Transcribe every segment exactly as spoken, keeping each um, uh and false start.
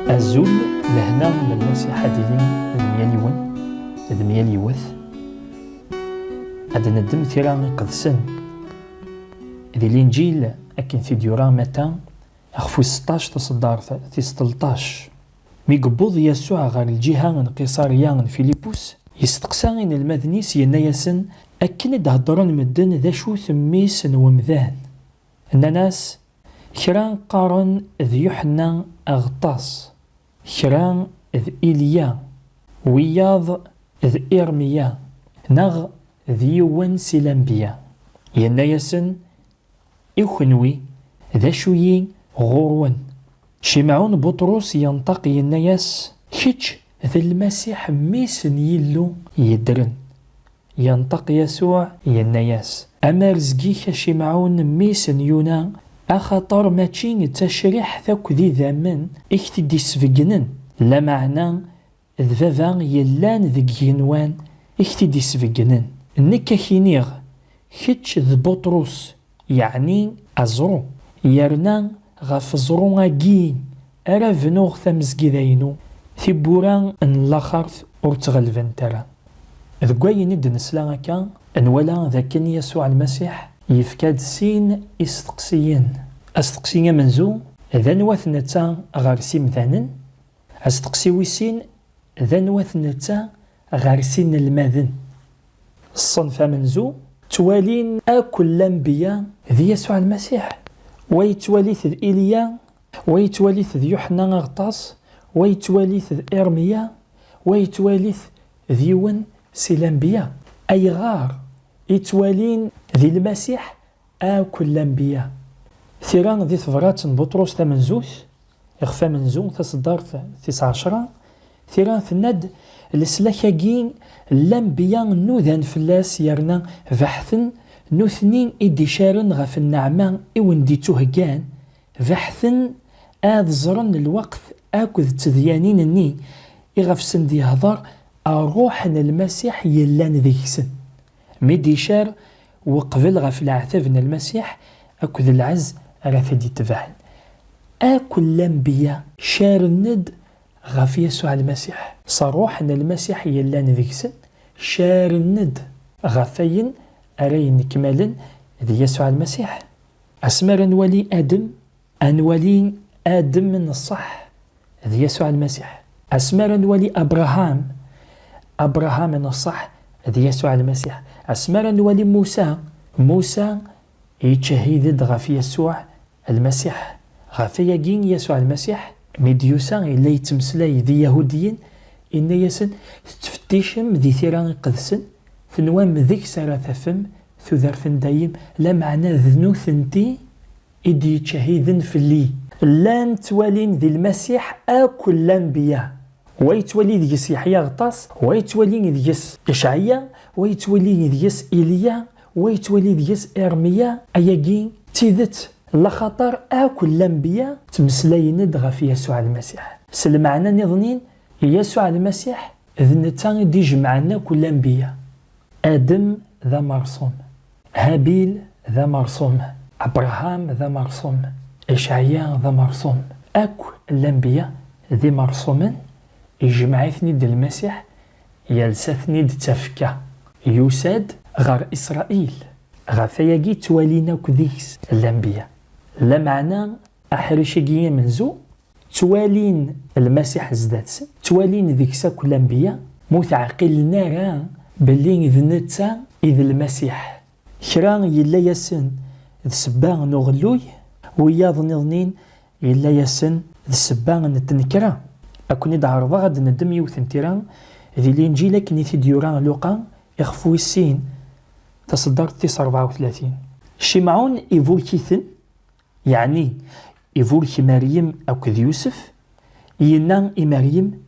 Azul, lehna n Lmasiḥ ad d-ili d myal yiwen, d myal yiwet. Ad d-neddem tira iqedsen di Linǧil akken t-id-yura Mata, ɣef wis seṭṭac, taṣeddart tis tleṭṭac. Mi yewweḍ Yasuɛ ɣer lǧiha n Qiṣarya n Filipus, yesteqsa inelmaden-is, yenna-yasen: "Akken i d-heddren medden, d acu-t mmi-s n wemdan?" Nnan-as: "Kra qqaren d Yuḥenna Aɣeṭṭas, kra d Ilya, wiyaḍ d Irmiya, neɣ d yiwen si lanbiya." Yenna-yasen: "I kenwi, d acu-yi ɣur-wen?" Cimɛun Buṭrus yenṭeq, yenna-yas: "Kečč d Lmasiḥ, mmi-s n Yillu yeddren." Yenṭeq Yasuɛ, yenna-yas: "Amarezg-ik a Cimɛun, mmi-s n Yuna, axaṭer mačči d tacriḥt akked idammen i k-t-id-isbeggnen, lameɛna d Baba yellan deg igenwan i k-t-id-isbeggnen. Nekk a k-iniɣ, kečč d Buṭrus, yeɛni aẓru, yerna ɣef uẓru-agi ara bnuɣ tamezgida-inu, tiwwura n laxert ur ttɣelbent ara." Deg wayen i d-nesla akka, nwala d akken Yasuɛ Lmasiḥ yefka-d sin isteqsiyen. Asteqsi amenzu, d anwa-t netta ɣer-s imdanen? Asteqsi wis sin, d anwa-t netta ɣer-s inelmaden? Ṣṣenf amenzu, ttwalin akk lanbiya d Yasuɛ Lmasiḥ. Wa yettwali-t d Iliya, wa yettwali-t d Yuḥenna Aɣeṭṭas, wa yettwali-t d Irmiya, wa yettwali-t d yiwen si lanbiya. Ayɣer i ttwalin di Lmasiḥ akk lanbiya? Tira di tebrat n Buṭrus tamenzut, ixef amenzu, taṣeddart tis ɛecra, tira tenna-d: "Leslak-agi, lanbiya nudan fell-as, yerna beḥten, nutni i d-icaren ɣef nneɛma i wen-d-ittuheggan, beḥten ad ẓren lweqt akked tedyanin-nni i ɣef sen-d-yehder Ṛṛuḥ n Lmasiḥ yellan deg-sen." Mi d-icar weqbel ɣef leɛtab n Lmasiḥ akked lɛezz ara t-id-itebɛen. Akk lanbiya caren-d ɣef Yasuɛ Lmasiḥ. S Ṛṛuḥ n Lmasiḥ yellan deg-sen, caren-d ɣef wayen ara yenekmalen d Yasuɛ Lmasiḥ. Asmi ara nwali Adem, ad nwali Adem n ṣṣeḥ, d Yasuɛ Lmasiḥ. Asmi ara nwali Abraham, Abraham n ṣṣeḥ, d Yasuɛ Lmasiḥ. Asmi ara nwali Musa, Musa yettcehhid-d ɣef Yasuɛ Lmasiḥ. Ɣef wayagi, Yasuɛ Lmasiḥ, mi d-yusa, yella yettmeslay d Iyahudiyen, yenna-yasen: "Tettfetticem di tira iqedsen, tenwam deg-s ara tafem tudert n dayem, lameɛna d nutenti i d-yettcehhiden fell-i." Llan ttwalin di Lmasiḥ akk lanbiya. Wa yettwali deg-s Yeḥya Aɣeṭṭas, wa yettwali deg-s Icɛiya, wa yettwali deg-s Iliya, wa yettwali deg-s Irmiya. Ayagi d tidet, laxaṭer akk lanbiya ttmeslayen-d ɣef Yasuɛ Lmasiḥ. S lmeɛna niḍnin, Yasuɛ Lmasiḥ d netta i d-ijemɛen akk lanbiya. Adem d ameṛsum, Habil d ameṛsum, Abṛaham d ameṛsum, Icɛiya d ameṛsum. Akk lanbiya d imeṛsumen, ijmeɛ-iten-id Lmasiḥ, yelsa-ten-id d tafekka. Yusa-d ɣer Isṛayil. Ɣef wayagi ttwalin akk deg-s lanbiya. Lameɛna aḥric-agi amenzu, ttwalin Lmasiḥ zdat-sen, ttwalin deg-s akk lanbiya, ma ur teɛqilen ara belli d netta i d Lmasiḥ. Kra yella-yasen d ssebba n uɣelluy, wiyaḍ nniḍnin yella-yasen d ssebba n tnekra. Ad ken-id-ɛerḍeɣ ad d-neddem yiwet n tira di Linǧil akken i t-id-yura Luqa, ixef wis sin, taṣeddart tis ṛebɛa u tlatin. Cimɛun iburek-iten, yeɛni iburek Meryem akked Yusef, yenna i Meryem: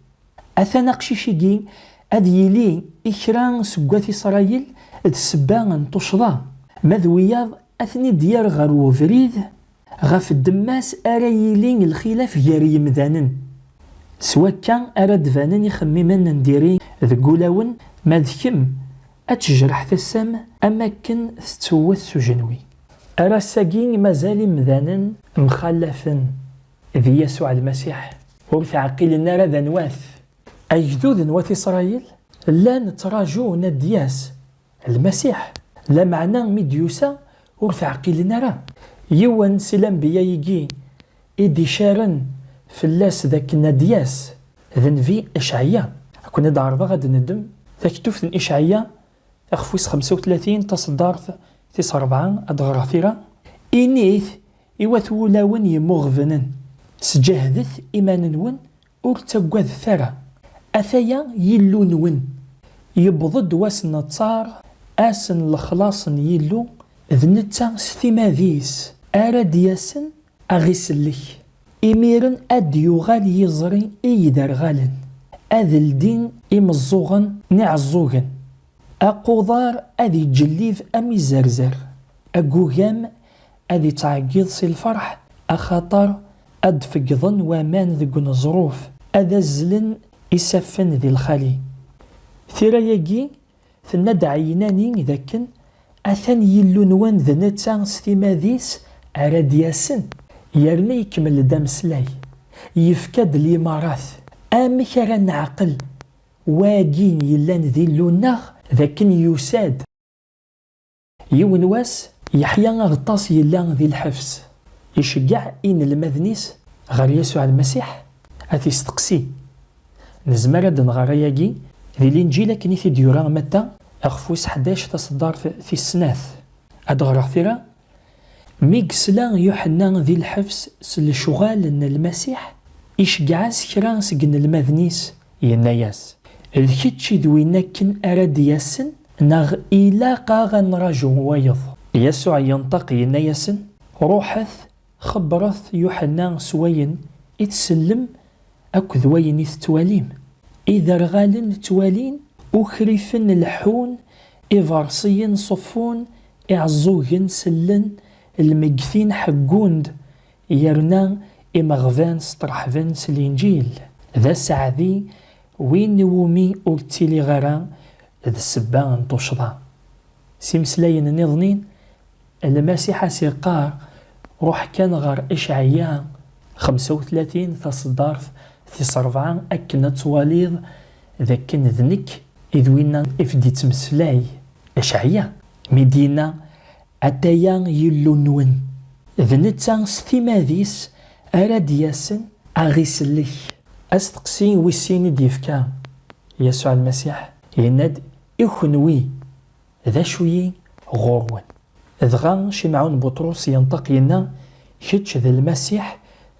"Atan aqcic-agi ad yili i kra seg wat Isṛayil d ssebba n tuccḍa, ma d wiyaḍ ad ten-id-yerr ɣer webrid, ɣef ddemma-s ara yili lxilaf gar yemdanen. S wakka ara d-banen ixemmimen n diri deg wulawen, ma d kemm ad tejreḥ tasa-m am akken tettewwet s ujenwi." Ar ass-agi mazal imdanen mxallafen di Yasuɛ Lmasiḥ. ur t-ɛqilen ara d anwa-t. Agdud n wat Isṛayil llan ttraǧun ad d-yas Lmasiḥ, lameɛna mi d-yusa ur t-ɛqilen ara. Yiwen si lanbeyya-agi i d-icaren fell-as d akken ad d-yas, d nnbi Icɛeyya. Ad ken-id-ɛerḍeɣ ad d-neddem taktubt n Icɛeyya, ixef wis xemsa u tlatin, taṣeddart tis ṛebɛa, ad d-ɣreɣ tira. Init i wat wulawen yemmuɣebnen, sǧehdet iman-nwen, ur ttaggadet ara. Ataya Yillu-nwen. Yewweḍ-d wass n ttaṛ, ass n lexlaṣ n Yillu, d netta s timad-is ara d-yasen a ɣ-isellek. Imiren ad d-yuɣal yiẓri i yiderɣalen, ad ldin imeẓẓuɣen n iɛeẓẓugen. Aquḍar ad iǧellib am izerzer, agugam ad ittɛeggiḍ si lferḥ, axaṭer ad d-feggḍen waman deg uneẓruf, ad azzlen isaffen di lxali. Tira-agi tenna-d ɛeynani d akken atan Yillu-nwen d netta s timad-is ara d-yasen, yerna ikemmel-d ameslay, yefka-d limarat. Amek ara neɛqel wagi yellan d Illu-nneɣ d akken yusa-d? Yiwen wass, Yeḥya Aɣeṭṭas yella di lḥebs, iceggeɛ inelmaden-is ɣer Yasuɛ Lmasiḥ ad t-isteqsi. Nezmer ad nɣer ayagi di Linǧil akken i t-id-yura Matta, ixef wis ḥdac, taṣeddart tis snat. Ad d-ɣreɣ tira. Mi yesla Yuḥenna di lḥebs s lecɣal n Lmasiḥ, iceggeɛ-as kra seg inelmaden-is, yenna-yas: "D kečč i d win akken ara d-yasen, neɣ ilaq-aɣ ad nraǧu wayeḍ?" Yasuɛ yenṭeq, yenna-yasen: "Ruḥet, xebbret Yuḥenna s wayen i tsellem akked wayen i tettwalim. Iderɣalen ttwalin, ukrifen leḥḥun, iberṣiyen ṣeffun, iɛeẓẓugen sellen, lmeggtin ḥeggun-d, yerna imeɣban sṭerḥben s Linǧil. D aseɛdi win iwumi ur ttiliɣ ara d ssebba n tuccḍa." S imeslayen nniḍen, Lmasiḥ a s-iqqar: "Ruḥ kan ɣer Icɛeyya xemsa u tlatin, taṣeddart tis ṛebɛa, akken ad twaliḍ d akken d nekk i d winna i f-d-ittmeslay Icɛeyya, mi d-yenna: Ataya Yillu-nwen, d netta s timad-is ara d-yasen a ɣ-isellek." Asteqsi wis sin i d-yefka Yasuɛ Lmasiḥ, yenna-d: "I kenwi, d acu-yi ɣur-wen?" Dɣa Cimɛun Buṭrus yenṭeq, yenna: "Kečč d Lmasiḥ,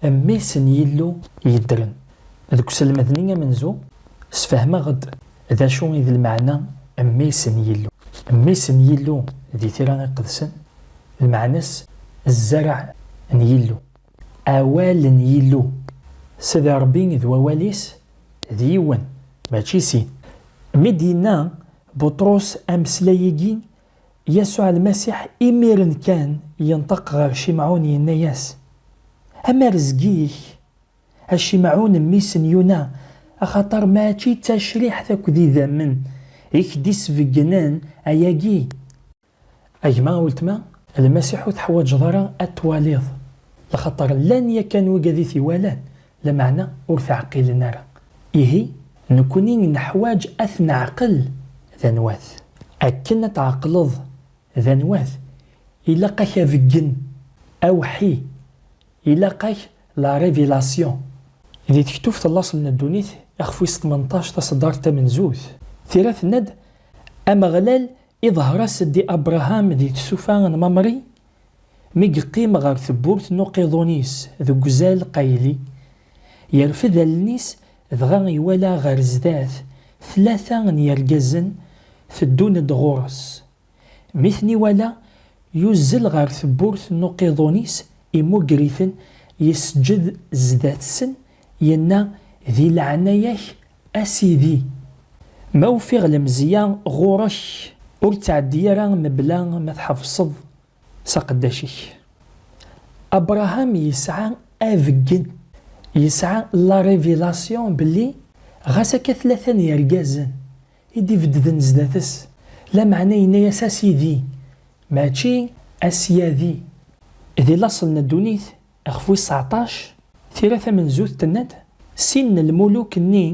Mmi-s n Yillu yeddren." Deg uselmed-nni amenzu, sfehmeɣ-d d acu i d lmeɛna Mmi-s n Yillu. Mmi-s n Yillu di Tira Iqedsen, lmeɛna-s zzareɛ n Yillu, awal n Yillu. Sidi Ṛebbi d wawal-is d yiwen, mačči sin. Mi d-yenna Buṭrus ameslay-agi, Yasuɛ Lmasiḥ imiren kan yenṭeq ɣer Cimɛun, yenna-yas: "Amarezg-ik, a Cimɛun, mmi-s n Yuna, axaṭer mačči d tacriḥt akked idammen i k-d-isbeggnen ayagi." A gma, a weltma, Lmasiḥ ur teḥwaǧeḍ ara ad t-twaliḍ, laxaṭer llan yakan wigad i t-iwalan, lameɛna ur t-ɛqilen ara. Ihi, nekni neḥwaǧ ad t-neɛqel d anwa-t. Akken ad tɛeqleḍ d anwa-t, ilaq-ak abeggen, awḥi, ilaq-ak la révélation. Di tektubt n laṣel n ddunit, ixef wis tmenṭac, taṣeddart tamenzut, tira tenna-d: "Ameɣlal iḍher-as-d i Abṛaham di tsufa n Mamri, mi yeqqim ɣer tewwurt n uqiḍun-is deg uzal qayli, yerfed allen-is, dɣa iwala ɣer zdat tlata n yergazen teddun-d ɣur-s. Mi ten-iwala, yuzzel ɣer tewwurt n uqiḍun-is, imugger-iten, yesǧed zdat-sen, yenna: Di leɛnaya-k, a Sidi, ma ufiɣ lemzeyya ɣur-k, ur ttɛeddi ara mebla ma tḥebseḍ s aqeddac-ik." Abṛaham yesɛa abeggen, yesɛa la révélation belli ɣas akka tlata n yergazen i d-ibeddden zdat-s, lameɛna yenna-yas: "A Sidi", mačči "A Syadi". Di laṣel n ddunit, ixef wis tseɛṭac, tira tamenzut tenna-d: Sin n lmuluk-nni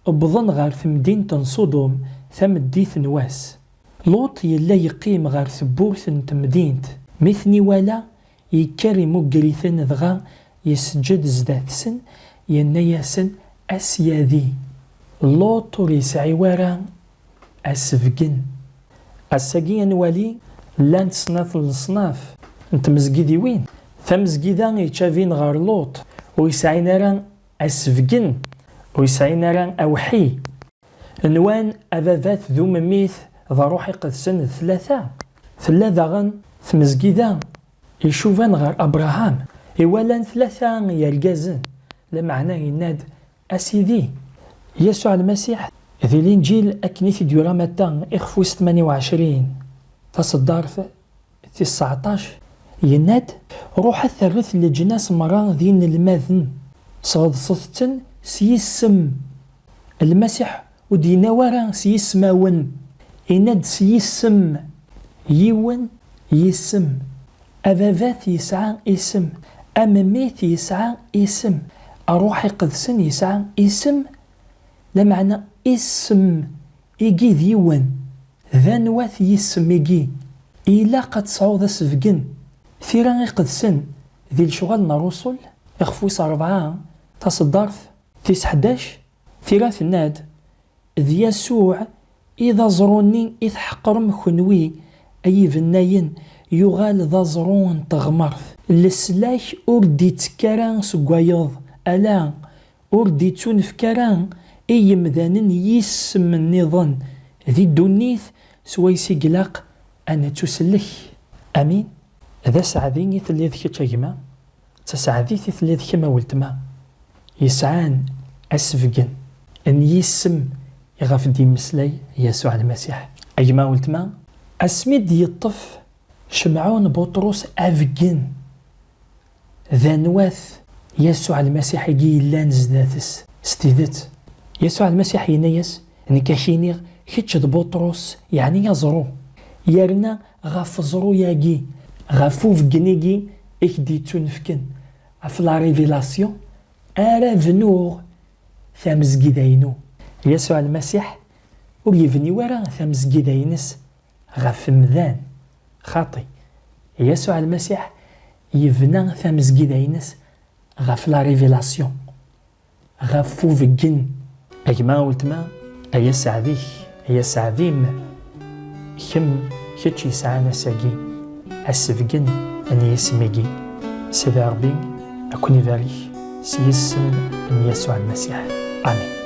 wwḍen ɣer temdint n Ṣudum tameddit n wass. Luṭ yella yeqqim ɣer tewwurt n temdint. Mi ten-iwala, yekker imugger-iten dɣa iseǧǧed zdat-sen, yenna-yasen, "A syadi, Luṭ ur yesɛi wara asebgen." Ass-agi ad nwali llant snat n leṣnaf n tmezgidiwin. Tamezgida yettcabin ɣer Luṭ ur yesɛin ara asebgen, ur yesɛin ara awḥi. Nwan ababat d umemmit d ṛṛuḥ iqedsen d tlata. Tella daɣen tmezgida icuban ɣer Abṛaham, iwalan tlata yergazen, lameɛna yenna-d, "A Sidi." Yasuɛ Lmasiḥ, di Linǧil akken i t-id-yura Matta, ixef wis tmanya u ɛecrin, taṣeddart tis seɛṭac, yenna-d, "Ruḥet terret leǧnas merra d inelmaden, sɣeḍset-ten s yisem." Lmasiḥ ur d-yenna wara s yismawen, yenna-d s yisem, yiwen yisem. Ababat yesɛa isem, amemmit yesɛa isem, Ṛṛuḥ Iqedsen yesɛa isem, lameɛna isem igi d yiwen. D anwa-t yisem-igi? Ilaq ad tesɛuḍ asebgen. Tira Iqedsen di Lecɣal n Ṛṛusul, ixef wis ṛebɛa, taṣeddart tis ḥdac, tira tenna-d, "D Yasuɛ i d aẓru-nni i tḥeqrem kenwi, ay ibennayen, yuɣal d aẓru n teɣmert. Leslak ur d-ittekk ara seg wayeḍ, ala, ur d-ittunefk ara i yemdanen yisem nniḍen di ddunit swayes i ilaq ad nettusellek." Amin. D aseɛdi i telliḍ kečč a gma, d taseɛdit i telliḍ kemm a weltma, yesɛan asebgen n yisem i ɣef d-yemmeslay Yasuɛ Lmasiḥ. A gma a weltma, asmi d-yeṭṭef Cemɛun Buṭrus abeggen, d anwa-t Yasuɛ Lmasiḥ-agi yellan zdat-s s tidet? Yasuɛ Lmasiḥ yenna-yas, "Nekk a k-iniɣ, kečč d Buṭrus, yeɛni aẓru. Yerna ɣef uẓru-agi, ɣef ubeggen-agi i k-d-yettunefken, ɣef la révélation, ara bnuɣ tamezgida-inu." Yasuɛ Lmasiḥ ur yebni wara tamezgida-ines ɣef umdan, xaṭi. Yasuɛ Lmasiḥ yebna tamezgida-ines ɣef la révélation, ɣef ubeggen. A gma, a weltma, ay aseɛdi-k, ay aseɛdi-m, kemm, kečč yesɛan ass-agi asebgen n yisem-agi. Sidi Ṛebbi a ken-ibarek s yisem n Yasuɛ Lmasiḥ. Amin.